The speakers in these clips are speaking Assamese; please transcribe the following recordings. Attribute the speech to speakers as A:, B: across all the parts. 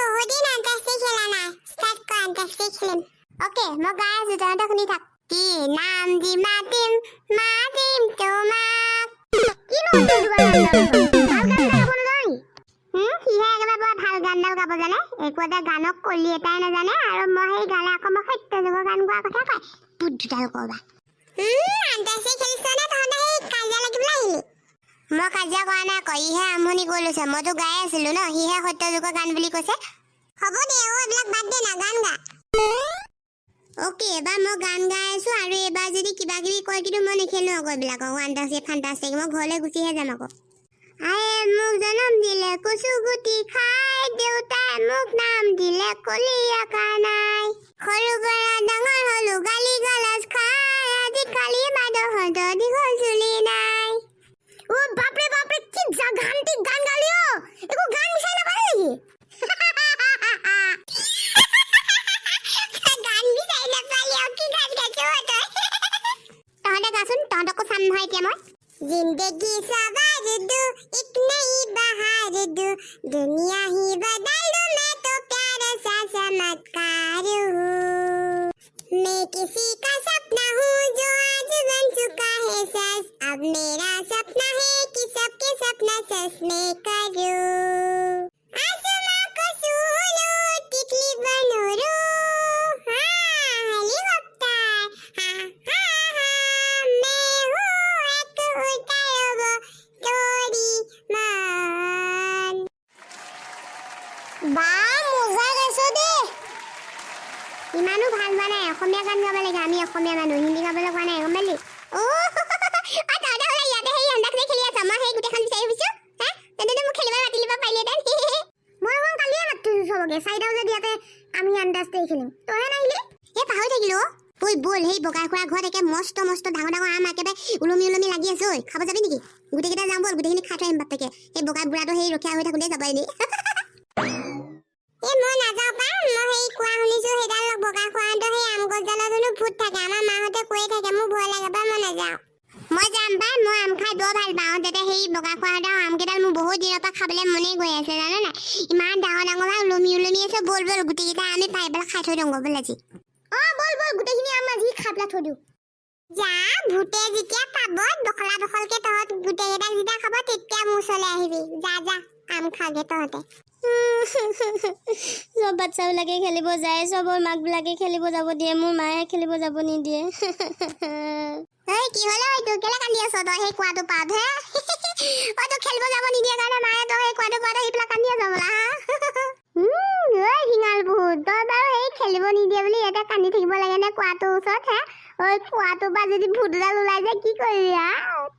A: বহুত দিন আন্তাক্ষৰী খেলা নাই। ষ্টাৰ্ট কৰ, আন্তাক্ষৰী খেলিম। অ'কে, মই গাই আছো, তহঁতে শুনি থাক। কি নাম দি মাতিম, মাতিম তোমাক?
B: কিনো হৈছে এইটো গান ভাল গান এটা গাব নাজান নেকি?
A: সিহে একেবাৰে বৰ ভাল গানডাল গাব জানে। একো এটা গানক কলি এটাই নাজানে। আৰু মই সেই গানে আকৌ মই সত্য যুগৰ গান গোৱাৰ কথা কয়। বুদ্ধডাল ক'বা। আন্তাক্ষৰী খেলিছ নে তহঁতে সেই কাজিয়া লাগিবলৈ আহিলি? মই কাজিয়া কৰা নাই আকৌ, ইহে আৰম্ভণি কৰি লৈছে। মইতো গাই আছিলো ন, সিহে সত্য যুগৰ গান বুলি কৈছে। হ'ব দে অ, এইবিলাক বাদ দে না, গান গা। অ'কে, এবাৰ মই গান গাই আছো আৰু এইবাৰ যদি কিবা কিবি কয় কিন্তু মই নেখেলো আকৌ এইবিলাক আন্তাক্ষৰী ফান্তাক্ষৰী। মই ঘৰলৈ গুচিহে যাম আকৌ। আয়ে মোক জনম দিলে কচু গুটি খাই, দেউতাই মোক নাম দিলে কলীয়া কানাই। সৰু পৰা ডাঙৰ হলো গালি গালাজ খাই, আজিকালি বাইদেউহঁতৰ দীঘল চুলি নাই।
B: অ বাপৰে বাপৰে, কি সাংঘাতিক গান গালি অ! একো গান বিচাৰি নাপালি নেকি?
A: গান বিচাৰি নাপালি অ, কি গান গাইছ অ তই? তহঁতে গাচোন, তহঁতকো চাম নহয় এতিয়া মই। जिंदगी सवार दूं, एक नई बहार दूं, दुनिया ही बदल दूं, मैं तो प्यार सा चमत्कार हूँ। मैं किसी का सपना हूँ जो आज बन चुका है सच, अब मेरा सपना है कि सबके सपना सच में करूँ। आसमां को छू लूं, तितली बनूं रू, हाँ हेलीकॉप्टर, हाँ हाँ हाँ, मैं हूँ एक उड़ता रोबो डोरीमान।
B: বা, মজা গাইছ দেই।
A: ইমানো ভাল হোৱা নাই। অসমীয়া গান গাব লাগে, আমি অসমীয়া মানুহ, হিন্দী গাবলৈ কোৱা নাই, গম পালি? অ তহঁতে হ'লে ইয়াতে সেই আন্তাক্ষৰী খেলি আছ, মই সেই গোটেইখন বিচাৰি ফুৰিছো। হা, তেন্তে মোক খেলিব মাতিলিব পাৰিলিহেঁতেন।
B: মই দেখোন কালিয়ে মাতিছো চবকে, 4টা বজাত ইয়াতে আমি আন্তাক্ষৰী খেলিম, তইহে নাহিলি।
A: এই পাহৰি থাকিলো অ'। ঐ ব'ল, সেই বগাই খুৰা ঘৰত একে মস্ত মস্ত ডাঙৰ ডাঙৰ আম একেবাৰে ওলমি ওলমি লাগি আছে ঐ। খাব যাবি নেকি? গোটেইকেইটা যাওঁ ব'ল, গোটেইখিনি খাই থৈ আহিম বাপেকে। সেই বগাই বুঢ়াটো সেই ৰখীয়া হৈ থাকোঁতে যাব এনেই। এই মই নাযাওঁ পা। মই সেই কোৱা শুনিছো, সেইডাল বগা খুৰাহঁতৰ সেই আম গছডালত হেনো ভূত থাকে। আমাৰ মাহঁতে কৈয়ে থাকে, মোৰ ভয় লাগে পাই, মই নাযাওঁ। মই যাম পাই, মই আম খাই বৰ ভাল পাওঁ। তাতে সেই বগা খুৰাহঁতৰ আমকেইডাল মোৰ বহুত দিনৰ পৰা খাবলৈ মনেই গৈ আছে, জান নাই? ইমান ডাঙৰ ডাঙৰ ভাগ ওলমি ওলমি আছে। ব'ল ব'ল, গোটেইকেইটা আমি পাই পেলাই খাই থৈ দিওঁ ব'ল আজি।
B: অ ব'ল ব'ল, গোটেইখিনি আম আজি খাই পেলাই থৈ দিওঁ।
A: যা, ভূতে যেতিয়া পাব দখলা দখলকে তহঁত গোটেইকেইটাক যেতিয়া খাব, তেতিয়া মোৰ ওচৰলৈ আহিবি। যা যা, আম খাগে তহঁতে।
C: চব বাচ্ছাবিলাকে খেলিব যায়, চবৰ মাকবিলাকে খেলিব যাব দিয়ে, মোৰ মায়ে খেলিব যাব নিদিয়ে।
A: এই কি হ'ল ঐ, তোৰ কেলে কান্দি আছ তই সেই কুঁৱাটো পাত হে? অ, তোক খেলিব যাব নিদিয়ে কাৰণে মায়ে তই সেই কুঁৱাটো পাত আহি পেলাই কান্দি আছ বোলা হা? ঐ শিঙাল বহুত, তই বাৰু সেই খেলিব নিদিয়ে বুলি ইয়াতে কান্দি থাকিব লাগে নে কুঁৱাটোৰ ওচৰত হে? ঐ, কুঁৱাটোৰ পৰা যদি ভূত এডাল ওলাই যায় কি কৰিবি হা?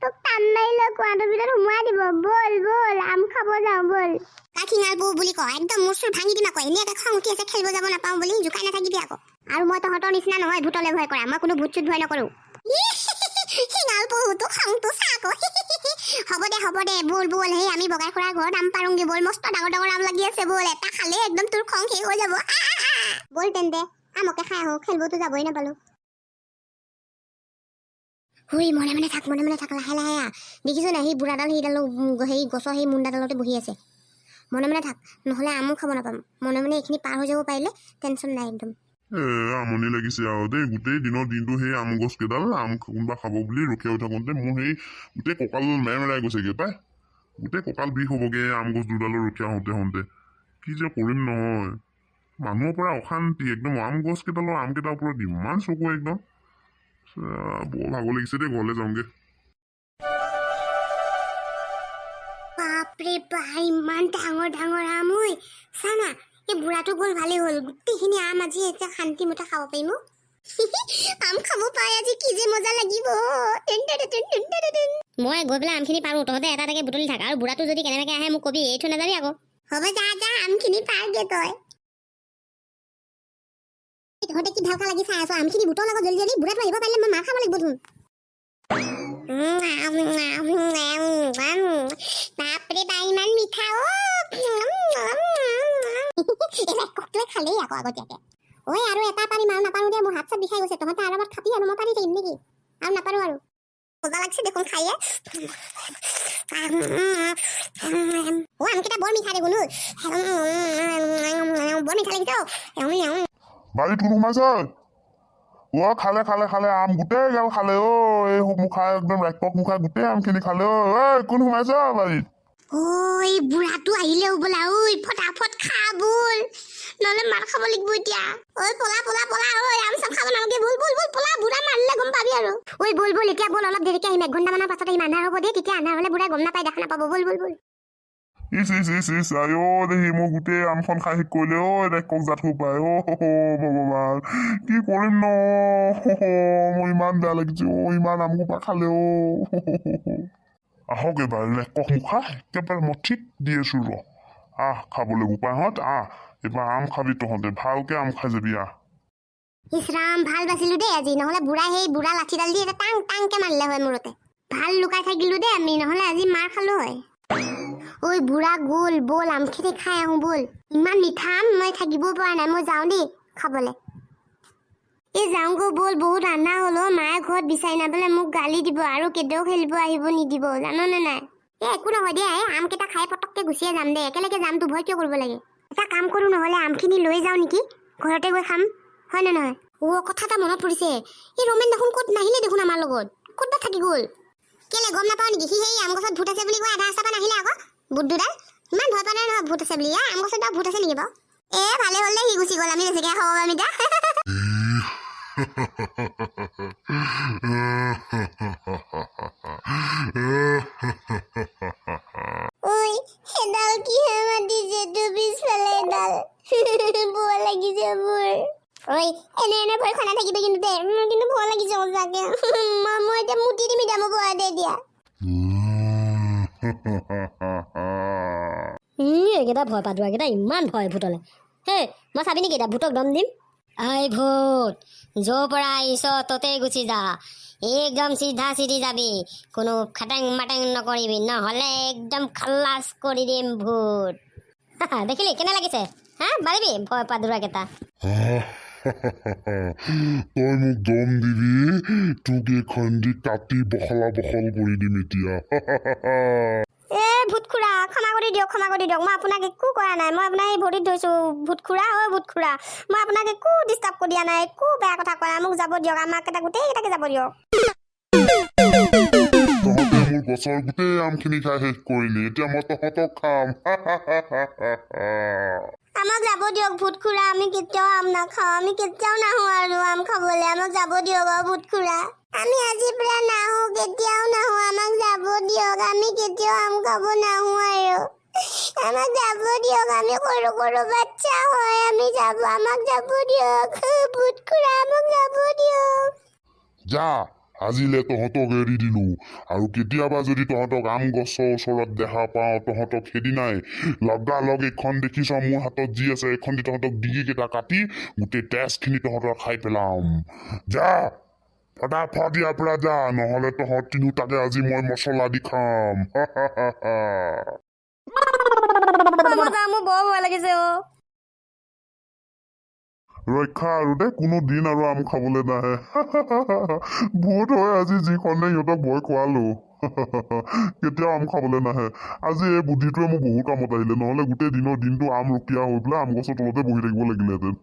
A: তোক টান মাৰি লৈ কুঁৱাটোৰ ভিতৰত সোমোৱাই দিব। ব'ল ব'ল, আম খাব যাওঁ ব'ল। কাক শিঙাল পহু বুলি কয়? একদম মূৰ চুৰ ভাঙি দিম আকৌ। এনেই একে খং উঠি আছে খেলিব যাব নাপাওঁ বুলি, জোকাই নাথাকিবি আকৌ। আৰু মই তহঁতৰ নিচিনা নহয় ভূতলৈ ভয় কৰা, মই কোনো ভূত চুত ভয় নকৰোঁ। শিঙাল পহুটো খংটো চা আকৌ। হ'ব দে, হ'ব দে, ব'ল ব'ল, সেই আমি বগাই খুৰাৰ ঘৰত আম পাৰোঁগে ব'ল। মস্ত ডাঙৰ ডাঙৰ আম লাগি আছে, ব'ল, এটা খালে একদম তোৰ খং শেষ হৈ যাব। ব'ল তেন্তে, আমকে খাই আহোঁ, খেলিবতো যাবই নাপালোঁ। হুই, মনে মনে থাক, মনে মনে থাক, লাহে লাহে আহ। দেখিছ নাই, সেই বুঢ়াডাল সেইডাল সেই গছৰ সেই মুণ্ডাডালতে বহি আছে। মনে মনে থাক, নহ'লে আমো খাব নাপাম। মনে মনে এইখিনি পাৰ হৈ যাব পাৰিলে টেনশ্যন নাই একদম।
D: এ আমনি লাগিছে আৰু দেই। গোটেই দিনৰ দিনটো সেই আম গছ কেইডাল আম কোনোবা খাব বুলি ৰখিয়াই থাকোঁতে মোৰ সেই গোটেই কঁকাল মেৰমেৰাই গৈছেগে পাই। গোটেই কঁকাল বিষ হ'বগে আম গছ দুডালৰ ৰখীয়া হওঁতে হওঁতে। কি যে কৰিম নহয়, মানুহৰ পৰা অশান্তি একদম। আম গছ কেইডালৰ আমকেইটাৰ ওপৰত ইমান চকু একদম। বৰ ভাগৰ লাগিছে দেই, ঘৰলৈ যাওঁগে।
A: বাপৰে বা, ইমান ডাঙৰ ডাঙৰ আম ঐ। চা না, এই বুঢ়াটো গ'ল ভালেই হ'ল, গোটেইখিনি আম আজি এতিয়া শান্তিমতে খাব পাৰিম অ'। আম খাব পাই আজি কি যে মজা লাগিব। Tin tin tin tin tin tin.
C: মই গৈ পেলাই আমখিনি পাৰোঁ, তহঁতে এটা এটাকে বুটলি থাক। আৰু বুঢ়াটো যদি কেনেবাকে আহে মোক কবি, এৰি থৈ নাযাবি আকৌ।
A: হ'ব, যা যা, আমখিনি পাৰগে তই। তহঁতে কি ভালকা লাগি চাই আছ? আমখিনি বুটল আকৌ জলদি জলদি, বুঢ়াটো আহিব পাৰিলে মই মাৰ খাব লাগিব দেখোন। বাপৰে বা, ইমান মিঠা অ'। এইবাৰ ককটোৱে খালেই আকৌ আগতীয়াকে। ঐ, আৰু এটা পাৰিম, আৰু নাপাৰো দে, মোৰ হাত চাত বিষাই গৈছে। তহঁতে আৰামত খাবি আৰু, মই পাৰি থাকিম নেকি? আৰু নাপাৰো আৰু, মজা লাগিছে দেখোন খায়ে। অ, আমকেইটা বৰ মিঠা দেখোন ঐ। বৰ মিঠা লাগিছে অ'। এওঁ, এওঁ।
D: বাৰীত কোন সোমাইছে? অ, খালে খালে খালে, আম গোটেই গাল খালে অ'। এই মুখা একদম ৰাক্ষস মুখা গোটেই আমখিনি খালে অ'। ঐ, কোন সোমাইছে অ বাৰীত?
A: ঐ, বুঢ়াটো আহিলে হ'বলা। ঐ, ফটাফট খা ব'ল, নহ'লে মাৰ খাব লাগিব এতিয়া। ঐ, পলা পলা পলা। ঐ, আম চাম খাব নালাগে, ব'ল ব'ল ব'ল, পলা। বুঢ়া মাৰিলে গম পাবি আৰু।
B: ঐ, ব'ল ব'ল, এতিয়া ব'ল, অলপ দেৰিকে আহিম, 1 ঘণ্টামানৰ পাছত আহিম, আন্ধাৰ হ'ব দেই তেতিয়া। আন্ধাৰ হ'লে বুঢ়াই গম নাপায়, দেখা নাপাব। ব'ল ব'ল ব'ল।
D: ইচ ইচ ইচ ইচ, আই অ' দেহি, মোৰ গোটেই আমখন খাই শেষ কৰিলে অ', ৰাক্ষস জাত সোপাই। অ' ভগৱান, কি কৰিম ন? মোৰ ইমান বেয়া লাগিছে অ', ইমান আম সোপা খালে অ'। আহক এবাৰ ৰাক্ষস মুখা, একেবাৰে মই ঠিক দি আছো ৰ। আহ খাবলৈ বোপাইহঁত, আহ, এইবাৰ আম খাবি তহঁতে, ভালকে আম খাই যাবি, আহ।
A: ইচ ৰাম, ভাল বাচিলো দেই আজি, নহ'লে বুঢ়াই সেই বুঢ়া লাঠিডাল দি এটা টাং টাংকে মাৰিলে হয় মূৰতে। ভাল লুকাই থাকিলো দেই আমি, নহ'লে আজি মাৰ খালো হয়। ঐ, বুঢ়া গ'ল, ব'ল আমখিনি খাই আহোঁ ব'ল। ইমান মিঠা আম, মই থাকিবও পৰা নাই, মই যাওঁ দেই খাবলৈ। এই যাওঁগৈ ব'ল, বহুত আন্ধাৰ হ'ল অ'। মায়ে ঘৰত বিচাৰি নাপালে মোক গালি দিব আৰু কেতিয়াও খেলিব আহিব নিদিব, জাননে নাই?
B: এ, একো নহয় দে, এই আমকেইটা খাই পটককে গুচিয়ে যাম দে, একেলগে যাম তো, ভয় কিয় কৰিব লাগে? এটা কাম কৰোঁ নহ'লে, আমখিনি লৈ যাওঁ নেকি, ঘৰতে গৈ খাম, হয় নে নহয়?
A: অ', কথা এটা মনত পৰিছে, এই ৰমেন দেখোন ক'ত নাহিলে দেখোন আমাৰ লগত, ক'ত বা থাকি গ'ল?
B: কেলে, গম নাপাওঁ নেকি? সি সেই আম গছত ভূত আছে বুলি কৈ আধা ৰাস্তাৰ পৰা নাহিলে আকৌ। ভূত দুডাল ইমান ভয় পোৱা নাই নহয় ভূত আছে বুলি। আম গছত বাৰু ভূত আছে নেকি বাৰু? এ, ভালে হ'ল দে সি গুচি গ'ল, আমি বেছিকে খাব পাৰিম এতিয়া।
A: ঐ, সেইডাল কিহে মাতিছে তোৰ পিছফালে এডাল? ভয় লাগিছে মোৰ।
B: ঐ, এনে এনে ভয় খোৱা নাথাকিবি কিন্তু দেই, মোৰ কিন্তু ভয় লাগিছে সঁচাকে। মই মই এতিয়া মুতি দিম এতিয়া, মোৰ ভয় দে এতিয়া।
C: এইকেইটা ভয় পাদুৱাকেইটা ইমান ভয় ভূতলে। হে, মই চাবি নেকি এতিয়া ভূতক দম দিম। ঐ ভূত, য'ৰ পৰা আহিছ ত'তেই গুচি যা, একদম চিধা চিধি যাবি, কোনো খাটেং মাটেং নকৰিবি, নহ'লে একদম খালাচ কৰি দিম ভূত। দেখিলি কেনে লাগিছে? হা, পাৰিবি ভয় পাদুৰাকেইটা?
D: তই মোক দম দিবি? তোক এইখন দি কাটি বখলা বখল কৰি দিম এতিয়া।
C: এ ভূত খুৰা, ক্ষমা কৰি দিয়ক, ক্ষমা কৰি দিয়ক, মই আপোনাক একো কৰা নাই, মই আপোনাৰ এই ভৰিত ধৰিছোঁ। ভূত খুৰা, ঐ ভূত খুৰা, মই আপোনাক একো ডিষ্টাৰ্ব কৰি দিয়া নাই, একো বেয়া কথা কোৱা নাই, মোক যাব দিয়ক, আমাক এটা গোটেইকেইটাকে যাব দিয়ক।
D: তহঁতে মোৰ গছৰ গোটেই আমখিনি খাই শেষ কৰিলি, এতিয়া মই তহঁতক খাম।
C: আমাক যাব দিয়ক ভূত খুৰা, আমি কেতিয়াও আম নাখাওঁ, আমি কেতিয়াও নাহোঁ আৰু আম খাবলৈ, আমাক যাব দিয়ক আৰু ভূত খুৰা।
A: আমি আজিৰ পৰা নাহোঁ, কেতিয়াও নাহোঁ, আমাক যাব দিয়ক, আমি কেতিয়াও আম খাব নাহোঁ আৰু, আমাক যাব দিয়ক, আমি সৰু সৰু বাচ্চা হয়, আমি যাব, আমাক যাব দিয়ক ভূত খুৰা, আমাক যাব দিয়ক।
D: যা, আজিলে তহঁতক এৰি দিলো, আৰু কেতিয়াবা যদি তহঁতক আম গছৰ ওচৰত দেখা পাওঁ, তহঁতক সেইদিনাই লগালগ এইখন দেখিছ মোৰ হাতত যি আছে, এইখন দি তহঁতক ডিঙিকেইটা কাটি গোটেই তেজখিনি তহঁতৰ খাই পেলাম। যা, ফটাফট ইয়াৰ পৰা যা, নহ'লে তহঁত তিনিওটাকে আজি মই মছলা দি খাম।
C: মোৰ বৰ ভয় লাগিছে অ'।
D: ৰক্ষা আৰু দে, কোনো দিন আৰু আম খাবলৈ নাহে। ভূত হৈ আজি যিখনে সিহঁতক ভয় খুৱালো, কেতিয়াও আম খাবলৈ নাহে। আজি এই বুদ্ধিটোৱে মোৰ বহুত কামত আহিলে, নহ'লে গোটেই দিনৰ দিনটো আম ৰখীয়া হৈ পেলাই আম গছৰ তলতে বহি থাকিব লাগিলেহেঁতেন।